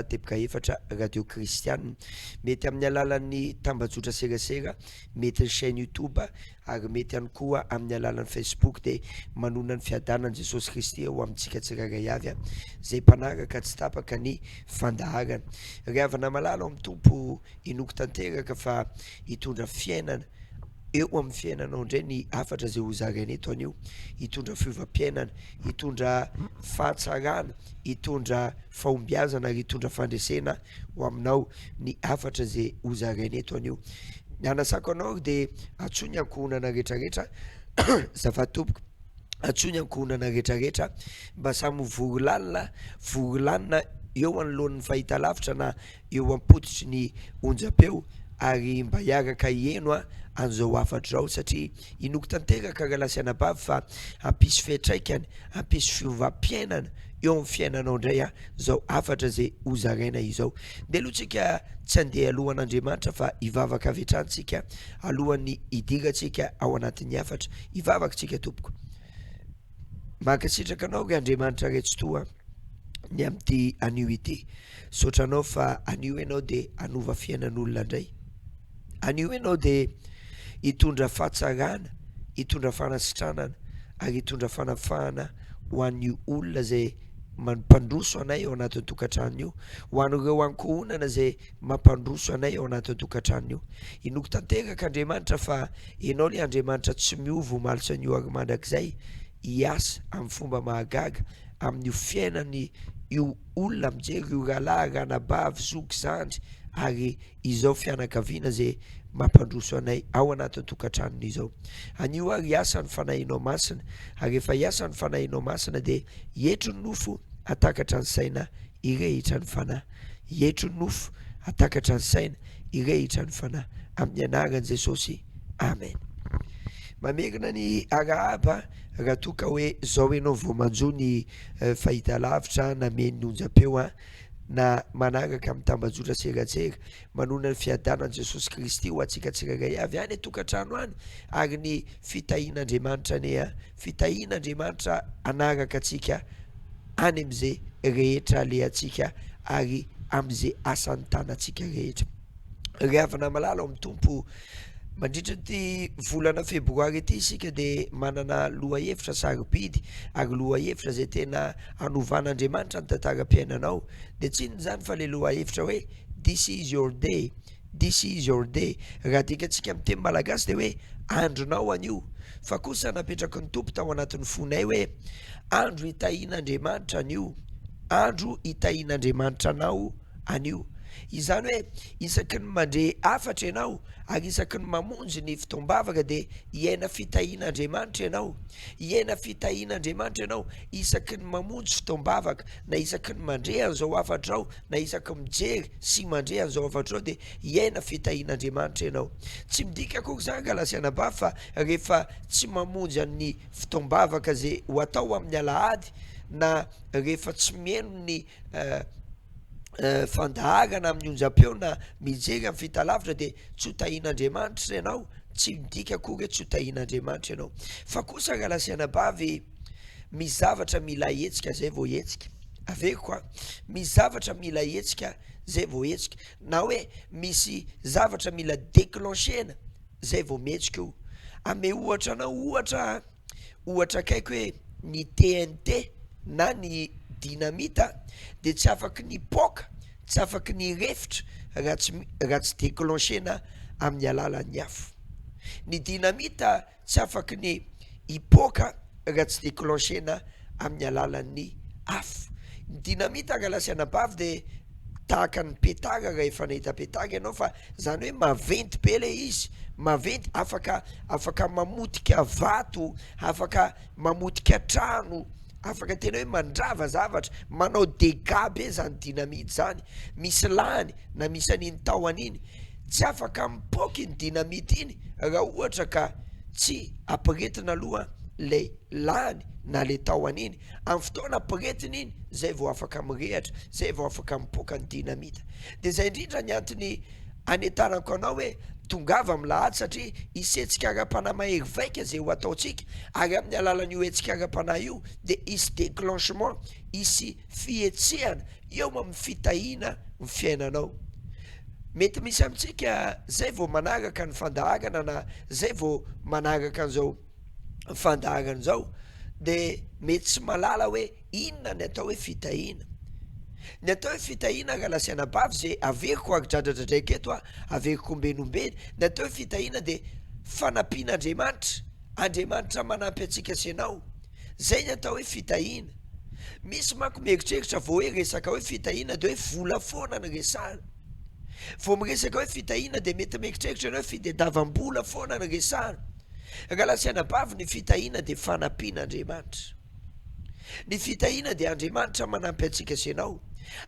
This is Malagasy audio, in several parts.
100.4 Radio Kristianina. Mety amin'ny alalan'ny tambajotra serasera, mety ny chaîne YouTube ary mety ihany koa amin'ny alalan'ny Facebook dia manonona ny fiadanan'i Jesosy Kristy ho amintsika tsirairay avy izay mpanaraka tsy tapaka ny fandaharana. Ry havana malala ao amin'ny Tompo, inoako tanteraka fa hitondra fiainana eo amin'ny fiainanao indray ny hafatra izay ho zaraina eto anio, hitondra fiovam-piainana, hitondra fahatsarana, hitondra fahombiazana ary hitondra fandresena ho aminao ny hafatra izay ho zaraina eto anio. Ny anasako anao dia antsoy ny ankohonana rehetrarehetra, azafady tompoko, antsoy ny ankohonana rehetrarehetra mba samy ho vory lalina, vory lanina eo anoloan'ny fahitalavitra na eo am-pototry ny onjam-peo ary mba hiaraka hiheno an'izao hafatra izao satria inoako tanteraka rahalahy sy anabavy fa hampisy fiantraikany, hampisy fiovam-piainana eo amin'ny fiainanao indray izao hafatra izay hozaraina izao. Ndeha aloha tsika tsy handeha alohan'Andriamanitra fa hivavaka avy hatrany tsika alohan'ny hidirantsika ao anatin'ny hafatra. Hivavaka tsika tompoko. Mankasitraka anao ry Andriamanitra Ray Tsitoha ny amin'ity anio ity. Misaotra anao fa anio ianao dia hanova fiainan'olona indray. Anio ianao dia hitondra fahatsarana, hitondra fanasitranana ary hitondra fanafahana ho an'ny olona izay mampandroso anay ao anatin'ny tokantrano io, ho an'ireo ankohonana izay mampandroso anay ao anatin'ny tokantrano io. Inoako tanteraka Andriamanitra fa Ianao ilay Andriamanitra tsy miova omaly sy anio ary mandrakizay, hiasa amin'ny fomba mahagaga amin'io fiainany io olona mijery io rahalahy, ranabavy, zoky, zandry ary izao fianakaviana izay mampandroso anay ao anatin'ny tokantranony izao. Anio ary hiasa ny Fanahinao Masina, ary rehefa hiasa ny Fanahinao Masina dia hietry ny nofo hatakatra ny saina hirehitra ny Fanahy. Hietry ny nofo hatakatra ny saina hirehitra ny Fanahy. Amin'ny anaran'i Jesosy, Amen. Mamerina ny arahaba raha toa ka hoe zao ianao vao manjo ny fahitalavitra na mihaino ny onjam-peo an, na manaraka amin'ny tambajotra serasera, manonona ny fiadanan'i Jesosy Kristy ho antsika tsirairay avy any an-tokantrano any ary ny fitahian'Andriamanitra anie an, fitahian'Andriamanitra hanaraka antsika any amin'izay rehetra alehantsika ary amin'izay asan'ny tanantsika rehetra. Ry havana malala ao amin'ny Tompo, mandritra ity volana febroary ity isika dia manana lohahevitra sarobidy ary lohahevitra izay tena hanovan'Andriamanitra ny tantaram-piainanao. Dia tsy inona izany fa ilay lohahevitra hoe This is your day, this is your day. Raha adikatsika amin'ny teny malagasy dia hoe andronao anio. Fa kosa napetraky ny Tompo tao anatin'ny fonay hoe andro hitahian'Andriamanitra anio, andro hitahian'Andriamanitra anao anio. Izany hoe isaky ny mandre hafatra ianao ary isaky ny mamonjy ny fotoam-bavaka dia hiaina fitahian'Andriamanitra ianao. Hiaina fitahian'Andriamanitra ianao isaky ny mamonjy fotoam-bavaka na isaky ny mandre an'izao hafatra izao na isaky mijery sy mandre an'izao hafatra izao dia hiaina fitahian'Andriamanitra ianao. Tsy midika akory izany rahalahy sy anabavy fa rehefa tsy mamonjy an'ny fotoam-bavaka izay ho atao amin'ny alahady na rehefa tsy mihaino ny fandaharana amin'ny onjam-peo na mijery amin'ny fitalavitra dia tsy ho tahian'Andriamanitra ianao, tsy midika akory hoe tsy ho tahian'Andriamanitra ianao. Fa kosa rahalahy sy anabavy, misy zavatra mila hetsika zay vao hetsika. Averiko an, misy zavatra mila hetsika zay vao hetsika. Na hoe misy zavatra mila declencher-na zay vao mihetsika io. Ame ohatra anao ohatra an. Ohatra akaiky hoe ny TNT na ny dinamita dia tsy afaky ny hipoaka, tsy afaky ny hirefotra raha tsy raha tsy declencher-na amin'ny alalan'ny afo. Ny dinamita tsy afaky ny hipoaka raha tsy declencher-na amin'ny alalan'ny afo. Ny dinamita rahalahy sy anabavy dia tahaka ny petard raha efa nahita petard ianao fa Zany hoe maventy be le izy, maventy, afaka afaka mamotika vato, afaka mamotika trano, afaka tena hoe mandrava zavatra, manao dégâts be zany dynamite zany, misy lany na misy an'iny tahony iny, tsy afaka mipoaka iny dynamite iny raha ohatra ka tsy ampiretina aloha lay lany na le tahony iny, amin'ny fotoana ampiretina iny zay vao afaka mirehatra, zay vao afaka mipoaka ny dynamite. De zay indrindra ny antony anentanako anao hoe. Tongava amin'ny lahady satria hisy hetsika ara-panahy mahery vaika izay ho ataontsika ary amin'ny alalan'io hetsika ara-panahy io dia hisy déclenchement, hisy fihetsehana eo amin'ny fitahiana ny fiainanao. Mety misy amintsika zay vao manaraka ny fandaharana na zay vao manaraka an'izao fandaharana izao de mety tsy mahalala hoe inona ny atao hoe fitahiana. Ny atao hoe fitahiana rahalahy sy anabavy ze averiko ary dradradradraiko eto a, averiko ombeny ombeny, ny atao hoe fitahiana de fanampian'Andriamanitra, Andriamanitra manampy antsika sy ianao. Zay ny atao hoe fitahiana. Misy manko mieritreritra vao hoe resaka hoe fitahiana de hoe vola foana no resahana. Vao miresaka hoe fitahiana de mety mieritreritra ianao hoe fitediavam-bola foana no resahana. Rahalahy sy anabavy ny fitahiana de fanampian'Andriamanitra. Ny fitahiana dia Andriamanitra manampy antsika sy ianao.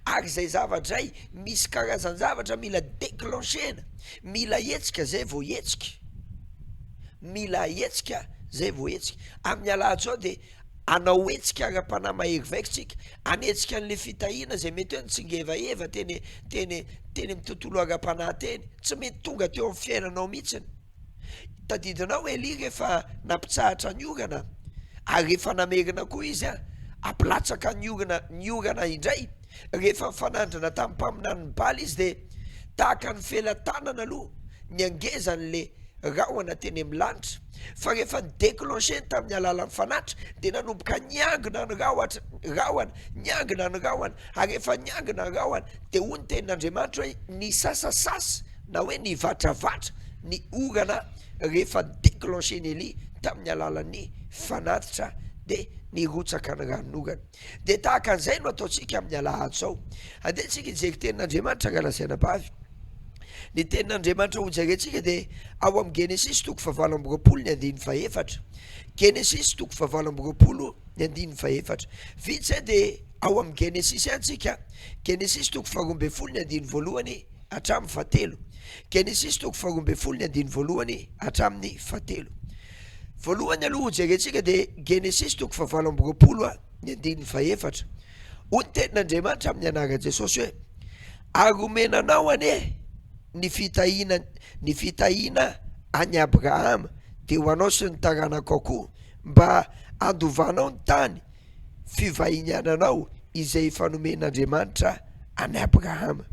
Ary izay zavatra izay misy karazan-javatra mila declencher-na, mila hetsika zay vao hetsika. Mila hetsika zay vao hetsika. Amin'ny alahady zao dia hanao hetsika ara-panahy mahery vaika tsika, hanetsika an'le fitahiana zay mety hoe nitsingevaheva teny teny teny amin'ny tontolo ara-panahy teny, tsy mety tonga teo amin'ny fiainanao mihitsiny. Tadidinao Elia rehefa nampitsahatra ny orana ary rehefa namerina koa izy an, hampilatsaka ny orana ny orana indray, rehefa nifanandrina tamin'ny mpaminanin'i Bala izy dia tahaka ny felatanana aloha ny hangezan'le rahona teny amin'ny lanitra, fa rehefa ni-declencher-ny tamin'ny alalan'ny fanatitra dia nanomboka niangona ny rahona, rahona, niangona ny rahona, ary rehefa niangona ny rahona dia hoy ny tenin'Andriamanitra hoe nisasasasa na hoe nivatravatra ny orana rehefa ni-declencher-n'i Elia tamin'ny alalan'ny fanatitra dia nirotsaka ny ranon'orana. Dia tahaka an'izay no ataontsika amin'ny alahady izao. Andeha tsika hijery tenin'Andriamanitra raha lazaina bavy. Ny tenin'Andriamanitra hojerentsika dia ao amin'ny Genesisy toko fahavalo amby roapolo ny andininy fahefatra. Genesisy toko fahavalo amby roapolo ny andininy fahefatra. Vita izay dia ao amin'ny Genesisy ihany tsika. Genesisy toko faharoa ambin'ny folo ny andininy voalohany hatramin'ny fahatelo. Genesisy toko faharoa ambin'ny folo ny andininy voalohany hatramin'ny fahatelo. Voalohany aloha hojerentsika dia Genesisy toko fahavalo amby roapolo ny andininy fahefatra. Hoy ny tenin'Andriamanitra amin'ny anaran'i Jesosy hoe, Ary homena anao anie ny fitahiana ny fitahiana an'i Abrahama, dia ho anao sy ny taranakao koa, mba handovanao ny tany fivahiniananao izay efa nomen'Andriamanitra an'i Abrahama.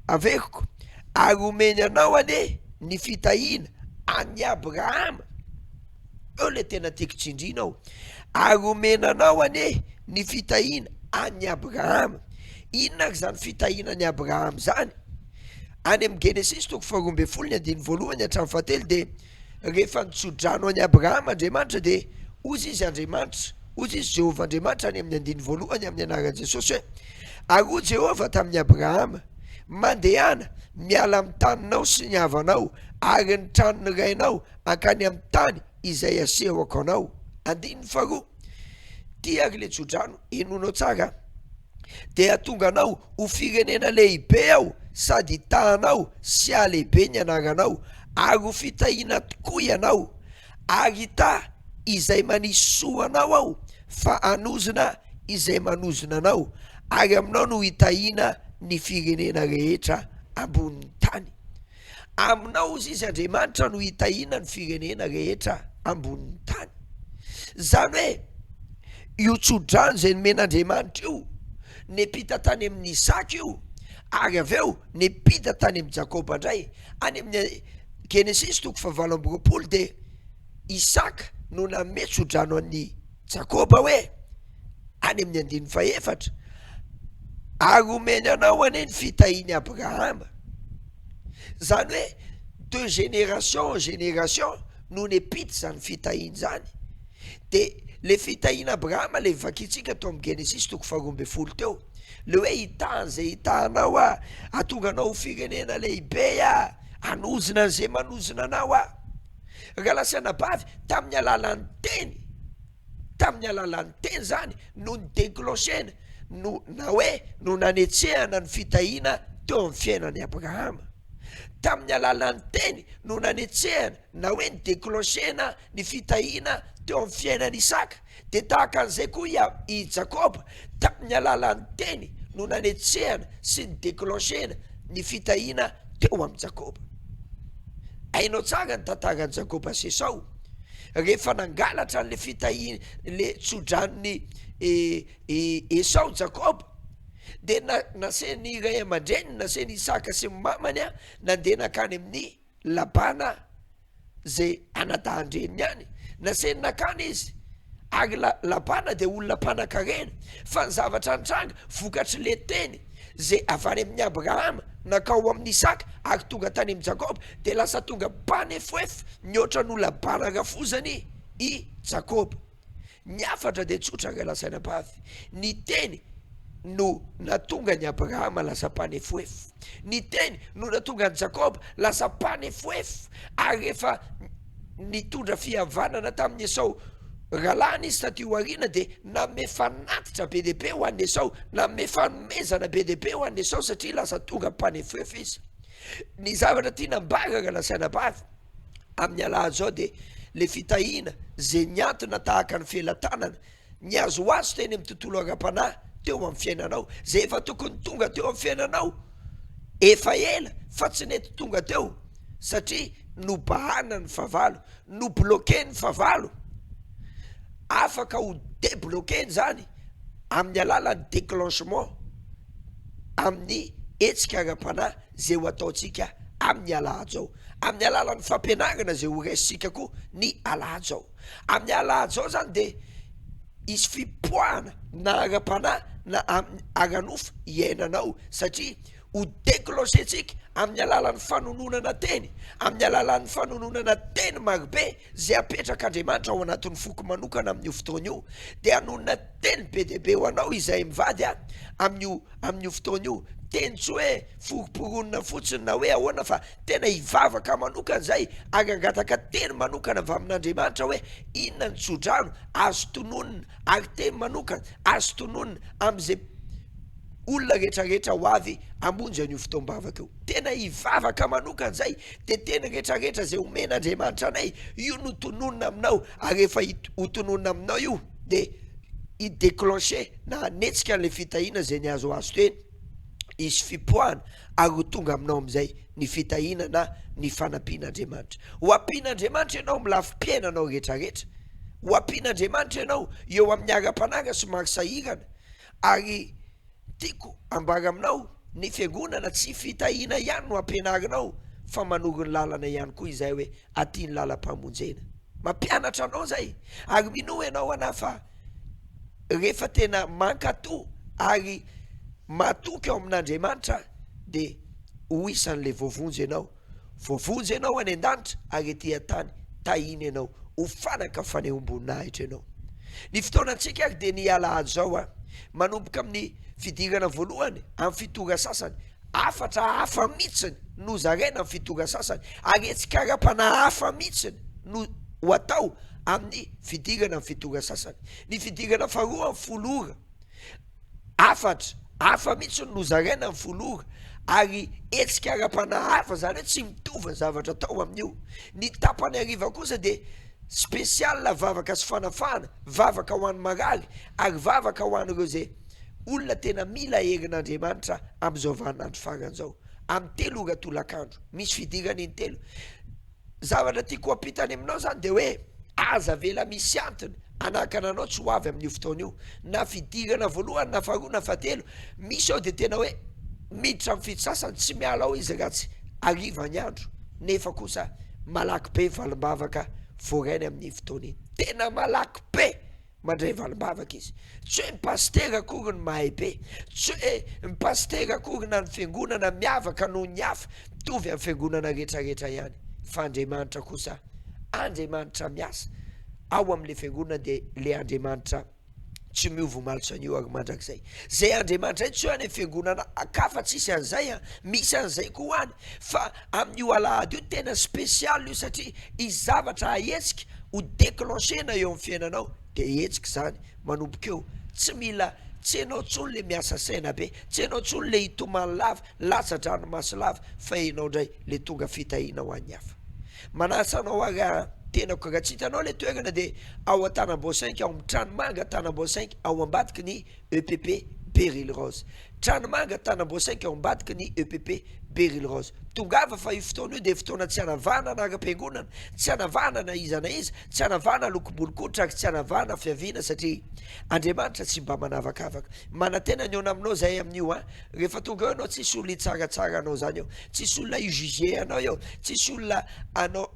Averiko, ary homeny anao anie ny fitahiana an'i Abrahama. Eo le tena tiako tsindriana ao. Ary homena anao anie ny fitahiana an'i Abrahama. Inona ary izany fitahiana an'i Abrahama izany? Any amin'ny Genesisy toko faharoa ambin'ny folo ny andininy voalohany hatramin'ny fahatelo dia rehefa nitsodrano an'i Abrahama Andriamanitra dia hozy izy Andriamanitra, hozy izy Jehovah Andriamanitra any amin'ny andininy voalohany amin'ny anaran'i Jesosy hoe, Ary hoy Jehovah tamin'i Abrahama, Mandehana miala amin'ny taninao sy ny havanao ary ny tranon'ny rainao hankany amin'ny tany izay asehoko anao. Andininy faharoa, Ty ary le tsodrano, henoinao tsara an! Dia hahatonga anao ho firenena lehibe aho sady hitaha anao sy hahalehibe ny anaranao, ary ho fitahiana tokoa ianao. Ary hitaha izay manisy soa anao aho, fa hanozona izay manozona anao, ary aminao no hitahiana ny firenena rehetra ambonin'ny tany. Aminao hozy izy Andriamanitra no hitahiana ny firenena rehetra ambonin'ny tany. Zany hoe io tsodrano izay nomen'Andriamanitra io, nipita tany amin'i Isaka io, ary avy eo nipita tany amin'i Jakoba indray. Any amin'ny Genesisy toko fahavalo amby roapolo dia Isaka no nanome tsodrano an'i Jakoba hoe, any amin'ny andininy fahefatra, Ary homeny anao anie ny fitahian'i Abrahama. Zany hoe de génération en génération no nipita izany fitahiana izany. De le fitahiana Abrahama le vakintsika tao amin'ny Genesisy toko faharoa ambin'ny folo teo, le hoe hitaha an'izay hitaha anao aho, hahatonga anao ho firenena lehibe aho, hanozona an'izay manozona anao aho. Rahalahy sy anabavy, tamin'ny alalan'ny teny, tamin'ny alalan'ny teny zany no ni-declencher-na, no na hoe no nanetsehana ny fitahiana teo amin'ny fiainan'i Abrahama. Tamin'ny alalan'ny teny no nanetsehana na hoe ni-declencher-na ny fitahiana teo amin'ny fiainan'i Isaka. Dia tahaka an'izay koa i i Jakoba, tamin'ny alalan'ny teny no nanetsehana sy ni-declencher-na ny fitahiana teo amin'i Jakoba. Hainao tsara ny tantaran'i Jakoba sy Esao, rehefa nangalatra an'le fitahiana, le tsodranon'i Esao Jakoba, dia nasain'ny ray aman-dreniny, nasain'i Isaka sy ny mamany nandeha nankany amin'i Labana zay anadahan-dreniny any, nasainy nankany izy, ary Labana dia olona mpanankarena, fa ny zavatra nitranga vokatry le teny zay avy any amin'i Abrahama nankao amin'i Isaka ary tonga tany amin'i Jakoba, dia lasa tonga mpanefoefo nihoatra noho Labana rafozany i Jakoba. Ny hafatra dia tsotra ry lazainabavy, ny teny no natonga an'i Abrahama lasa mpanefoefo, ny teny no natonga an'i Jakoba lasa mpanefoefo, ary rehefa nitondra fihavanana tamin'i Esao rahalahiny izy taty aoriana dia nanome fanatitra be dia be ho an'i Esao, nanome fanomezana be dia be ho an'i Esao satria lasa tonga mpanefoefo izy. Ny zavatra tiana ambara ry lazainabavy, amin'ny alahady zao dia le fitahiana ze niantona tahaka ny felatanana nihazohazo teny amin'ny tontolo ara-panahy teo amin'ny fiainanao, ze efa tokony tonga teo amin'ny fiainanao efa ela fa tsy nety tonga teo satria nobahana ny fahavalo, no-bloquer ny fahavalo, afaka ho debloquer-ny zany amin'ny alalan'ny déclenchement amin'ny hetsika ara-panahy ze ho ataontsika amin'ny alahady zao. Amin'ny alalan'ny fampianarana izay ho raisintsika koa ny alahady izao. Amin'ny alahady izao izany dia hisy fipoahana na ara-panahy na amin'ny ara-nofo iainanao satria ho déclencher-tsika amin'ny alalan'ny fanononana teny, amin'ny alalan'ny fanononana teny marobe izay apetrak'Andriamanitra ao anatin'ny foko manokana amin'io fotoana io, dia hanonona teny be dia be ho anao izahay mivady amin'io amin'io fotoana io, teny tsy hoe foromporonina fotsiny na hoe ahoana fa tena hivavaka manokana izay ary hangataka teny manokana avy amin'Andriamanitra hoe inona ny tsodrano azo tononina ary teny manokana azo tononina amin'izay olona rehetrarehetra ho avy hamonjy an'io fotoam-bavaka io. Tena hivavaka manokana izay dia teny rehetrarehetra izay omen'Andriamanitra anay io no tononina aminao ary rehefa ho tononina aminao io dia hi-déclencher na hanetsika an'ilay fitahiana izay nihazohazo teny, hisy fipoahana ary ho tonga aminao amin'izay ny fitahiana na ny fanampian'Andriamanitra. Ho ampian'Andriamanitra ianao amin'ny lafim-piainanao rehetrarehetra. Ho ampian'Andriamanitra ianao eo amin'ny ara-panahy somary sahirana. Ary tiako ambara aminao, ny fiangonana tsy fitahiana ihany no ampianarinao fa manoro ny lalana ihany koa izay hoe aty ny lalam-pamonjena. Mampianatra anao izay. Ary minoa ianao ana fa rehefa tena mankatò ary matoky ao amin'Andriamanitra dia ho isan'ilay voavonjy ianao. Voavonjy ianao any an-danitra ary ety an-tany tahina ianao ho fanaka fanehoam-boninahitra ianao. Ny fotoanantsika ary dia ny alahady izao a, manomboka amin'ny fidirana voalohany amin'ny fitora sasany, hafatra hafa mihitsiny no zaraina amin'ny fitora sasany ary hetsika ara-panahy hafa mihitsiny no ho atao amin'ny fidirana amin'ny fitora sasany. Ny fidirana faharoa amin'ny 10 ora. Hafatra hafa mihitsy no nozaraina ny 10 ora ary hetsika ara-panahy hafa, izany hoe tsy mitovy ny zavatra atao amin'io. Ny tapany hariva kosa dia spécial vavaka sy fanafahana, vavaka ho an'ny marary ary vavaka ho an'ireo izay olona tena mila herin'Andriamanitra amin'izao vaninandro farany izao. Amin'ny 3 ora tolakandro. Misy fidirana intelo. Zavatra tiako hampita any aminao zany de hoe aza avela misy antony hanakana anao tsy ho avy amin'io fotoana io, na fidirana voalohany na faharoa na fahatelo, misy ao de tena hoe miditra amin'ny 7 sasany tsy miala ao izy raha tsy hariva ny andro, nefa kosa malaky be valim-bavaka voarainy amin'iny fotoana iny, tena malaky be! Mandray valim-bavaka izy. Tsy hoe ny pasitera akory no mahay be, tsy hoe ny pasitera akory na ny fiangonana miavaka noho ny hafa, mitovy amin'ny fiangonana rehetrarehetra ihany, fa Andriamanitra kosa, Andriamanitra miasa ao amin'ilay fiangonana dia ilay Andriamanitra tsy miova omaly sy anio ary mandrakizay. Izay Andriamanitra izay tsy hoe any amin'ny fiangonana ankafa tsisy an'izay an, misy an'izay koa any, fa amin'io alahady io tena spécial io satria hisy zavatra hahetsika ho déclencher-na eo amin'ny fiainanao dia hetsika izany manomboka eo, tsy mila tsy enao tsony le miasa saina be, tsy enao tsony le hitomany lava, latsa-dranomaso lava fa enao ndray le tonga fitahiana ho an'ny hafa. Manasa anao ary aho tenako raha tsy hitanao le toerana dia ao Antanambao cinq ao amin'ny tranomanga Antanambao cinq ao ambadiky ny EPP. Beryl Rose. Tranomanga Tanamboasainky ao ambadiky ny EPP Beryl Rose. Tongava fa io fotoana io dia fotoana tsy hanavahana anaram-piangonana, tsy hanavahana na iza na iza, tsy hanavahana lokom-bolon-koditra ary tsy hanavahana fiaviana satria Andriamanitra tsy mba manavakavaka. Manantena ny haona aminao zahay amin'io an! Rehefa tonga eo ianao tsisy olona hitsaratsara anao zany eo, tsisy olona hi-juger anao eo, tsisy olona hanao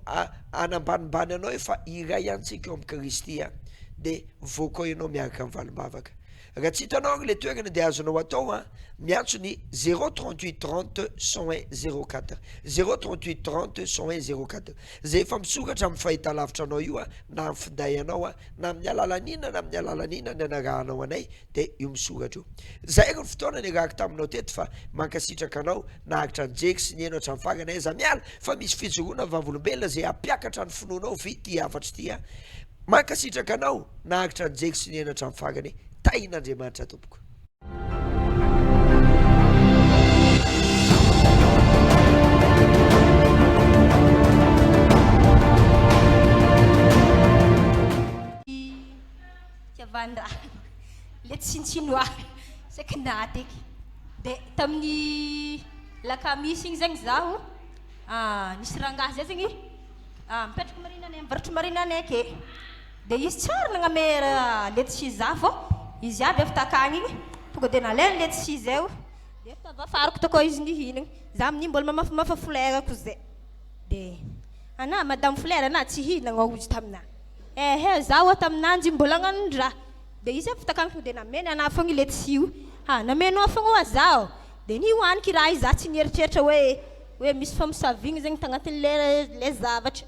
hanambanimbany anao eo fa iray ihany tsika eo amin'i Kristy an! Dia mivoaka ao ianao miaraka amin'ny valim-bavaka. Raha tsy hitanao ary le toerana dia azonao atao an, miantso ny zéro 38 30 101 04, zéro 38 30 101 04. Zay efa misoratra amin'ny fahitalavitra anao io an, na amin'ny finday anao an, na amin'ny alalan'inona na amin'ny alalan'inona ny anarahanao anay dia io misoratra io. Zay ary ny fotoana niarahako taminao teto fa mankasitraka anao naharitra nijery sy nihaino hatramin'ny farany aiza miala fa misy fijoroana vavolombelona zay hampiakatra ny finoanao vy ity hafatra ity an. Mankasitraka anao naharitra nijery sy nihaino hatramin'ny farany. Tahin'Andriamanitra tompoko. Fitiavan-draha le tsintsinoa saika naty eky de tamin'ny lakamisy igny zegny zaho nisy rangahy zay zegny mipetraka marina anay mivarotro marina anay ake de izy tsary nagname letchi za fô izy avy avy takagny igny tonga de nalainy letchi zay o de avy tavafariko takao izy nihinagna za amin'igny mbola mamafamafa folerako zay de anà madame folera anà tsy hihinagna hozy taminà ehe za oa taminanjy mbola hagnano raha de izy avy takagny tonga de nameny anà fogna i letchi io ha namenao fogna oa zaho de nihoaniky raha io za tsy nieritreritra hoe hoe misy famosaviagna zegny tagnatin'le le zavatra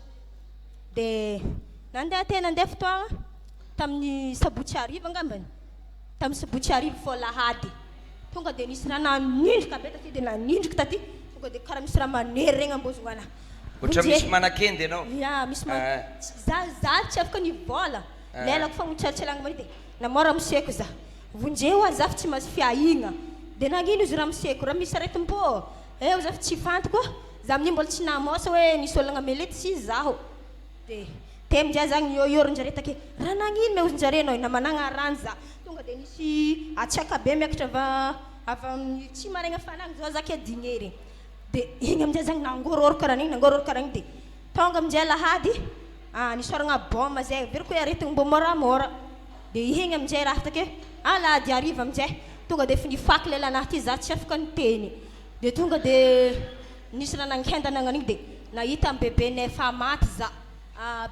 de nandeha teo nandeha fotoagna tamin'ny sabotsy hariva angambany tamin'ny sabotsy hariva fô alahady tonga de nisy raha nanindrika be taty de nanindrika taty tonga de karaha misy raha manery regny ambozogna anah. Ohatra misy manakendy ianao? Ya, misy ma- za za tsy afaka nivôla, lelako fogna mitsalatsalagna mare de namôra ramoseko za, vonjeo aho za fa tsy mahazo fiahigna, de nagnino izy ramoseko, raha misy aretim-pô? Eo za fa tsy fantako, za amin'io mbola tsy namôsa hoe nisy olona namely tsy izaho, de teo amizay za niôiôrin-jare take, raha nagnino me ozon-jare anao io, namanagna rano za, tonga de nisy hatsiaka be miakatra avy avy amin'ny tsy maregny hafanagna zao za ke dignery, de igny amizay zany nangorôro karaha an'igny nangorôro karaha an'igny de tonga amizay alahady nisaoragna bôma zay, heveriko hoe aretigny mbô môramôra, de igny amizay raha take alahady hariva amizay tonga de efa nifaky lelanahy ty za tsy afaka niteny. Dia tonga dia nisy raha nankendana nagnan'igny dia nahita an'i bebenay efa maty za,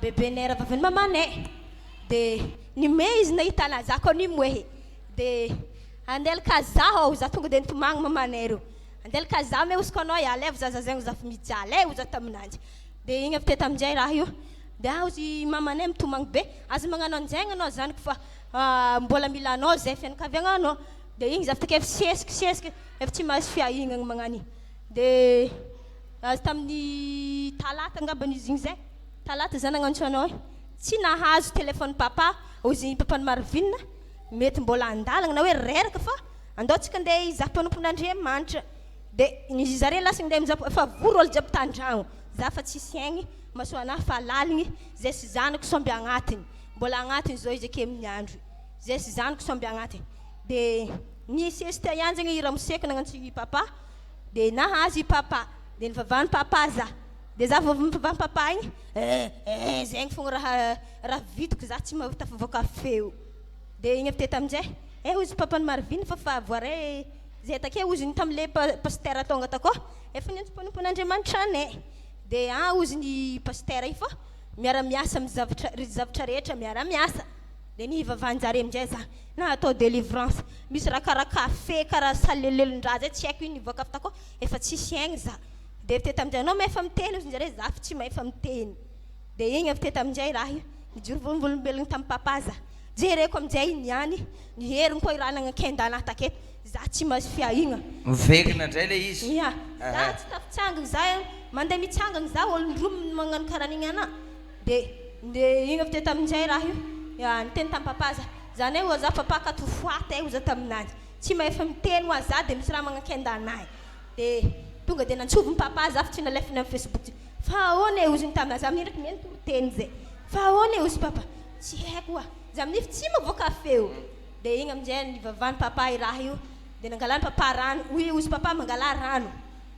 bebenay rahavavin'i mamanay, dia nimehy izy nahita anahy, za koa nimoehy, dia andelaka zaho aho, za tonga dia nitomagny mamanay reo, andelaka zaho me hosoko anao e, alevo zaza zegny za fa mijaly e, hoy za taminanjy, dia igny avy teto aminjay raha io, dia hozy mamanay mitomagny be, aza magnano anjegny anao zanako fa mbola mila anao zay fianakaviagnanao, dia igny za fa sesiky sesiky. Efa tsy mahazo fiahignagna magnano iny. De azo tamin'ny talata angambany izy igny zay, talata za nagnantso anao igny, tsy nahazo téléphone papa, hozy papan'i Marvin, mety mbola andalagna na hoe reraka fa andao tsika andeha hizaha mpanompon'Andriamanitra. De ny zare lasa ndeha mizaha, efa vory olo jiaby tandragno, za fa tsisy aigny, masoanah fa laligny, zay sy zanako samby agnatiny, mbola agnatiny zao izy ake amin'ny andro, zay sy zanako samby agnatiny. De Nisesy teo ihany zegny i ramoseko nagnantso i papa de nahazo i papa de nivavahan'i papa za de za vao nivavahan'i papa igny eh eh zegny fogna raha raha vitako za tsy mahatafavoaka feo de igny avy teo taminjay eh hozy papan'i Marvin fa fa voaray zay take hozy ny tamle pastera tonga takao efa niantso mpanompon'Andriamanitra anay de ah hozy ny pastera io fa miara miasa amin'ny zavatra zavatra rehetra miara miasa de ny hivavahan-jare aminjay za na atao délivrance misy raha karaha café karaha salelelon-draha zay tsy haiko ino nivoaka avy takao efa tsisy aigny za de avy teto aminjay anao mahefa miteny hozy njare za fa tsy mahefa miteny de igny avy teto aminjay raha io nijoro vavolombelogno tamin'i papa za jereko aminjay iny ihany ny heriny koa i raha nagnakenda anahy taketo za tsy mahazo fiahigna Miverina indray ilay izy. Ya, za tsy tafitsangana za mandeha mitsangana za olon-droa magnano karaha an'igny anah De de igny avy teo tamin'izay raha io, niteny tamin'i papa za, zany hoe za papa ka to foite hoy za tamin'azy, tsy mahefa miteny hoa za de misy raha magnakenda anahy, de tonga de nantsovin'i papa za fa tsy nalefany amin'ny facebook fa ahoana e hozy tamin'azy, za amin'iny ndraiky miheno toriteny zay, fa ahoana e hozy papa, tsy haiko hoa, za amin'iny tsy mahavoaka feo, de igny aminjay nivavahan'i papa i raha io. De nangalany papa rano, hoy ozy papa mangalà rano.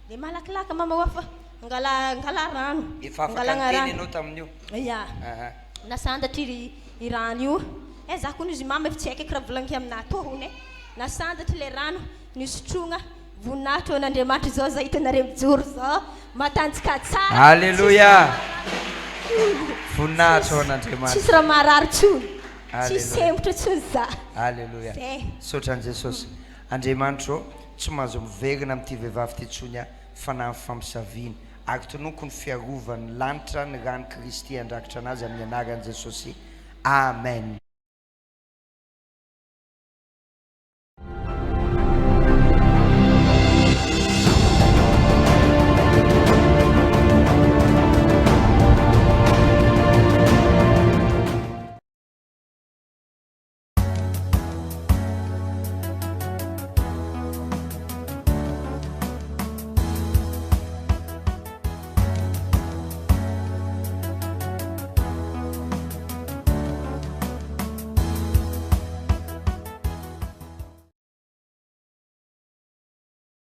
De malakilaka mama hoa fa angalà angalà rano. Efa afaka Angalagna niteny rano. ianao tamin'io? Ya. Aha. Nasandatry ry i rano io. Eh za koa ozy mama efa tsy haiko eky raha volagniko aminah tô hono e. Nasandatry le rano, nisotroagna, voninahitra ho an'Andriamanitra izao za hitanareo mijoro zao, matanjaka tsara. Aleloia! Voninahitra ho an'Andriamanitra. Tsisy raha marary tsony. Tsisy Aleloia. sempotra tsony za. Aleloia. Zay. Misaotra an'i Jesosy. Andriamanitra ô, tsy mahazo miverina amin'ity vehivavy ity intsony aho, fanahy fampisaviana. Ary tononiko ny fiarovan'ny lanitra ny ran'i Kristy handrakotra anazy amin'ny anaran'i Jesosy. Amen.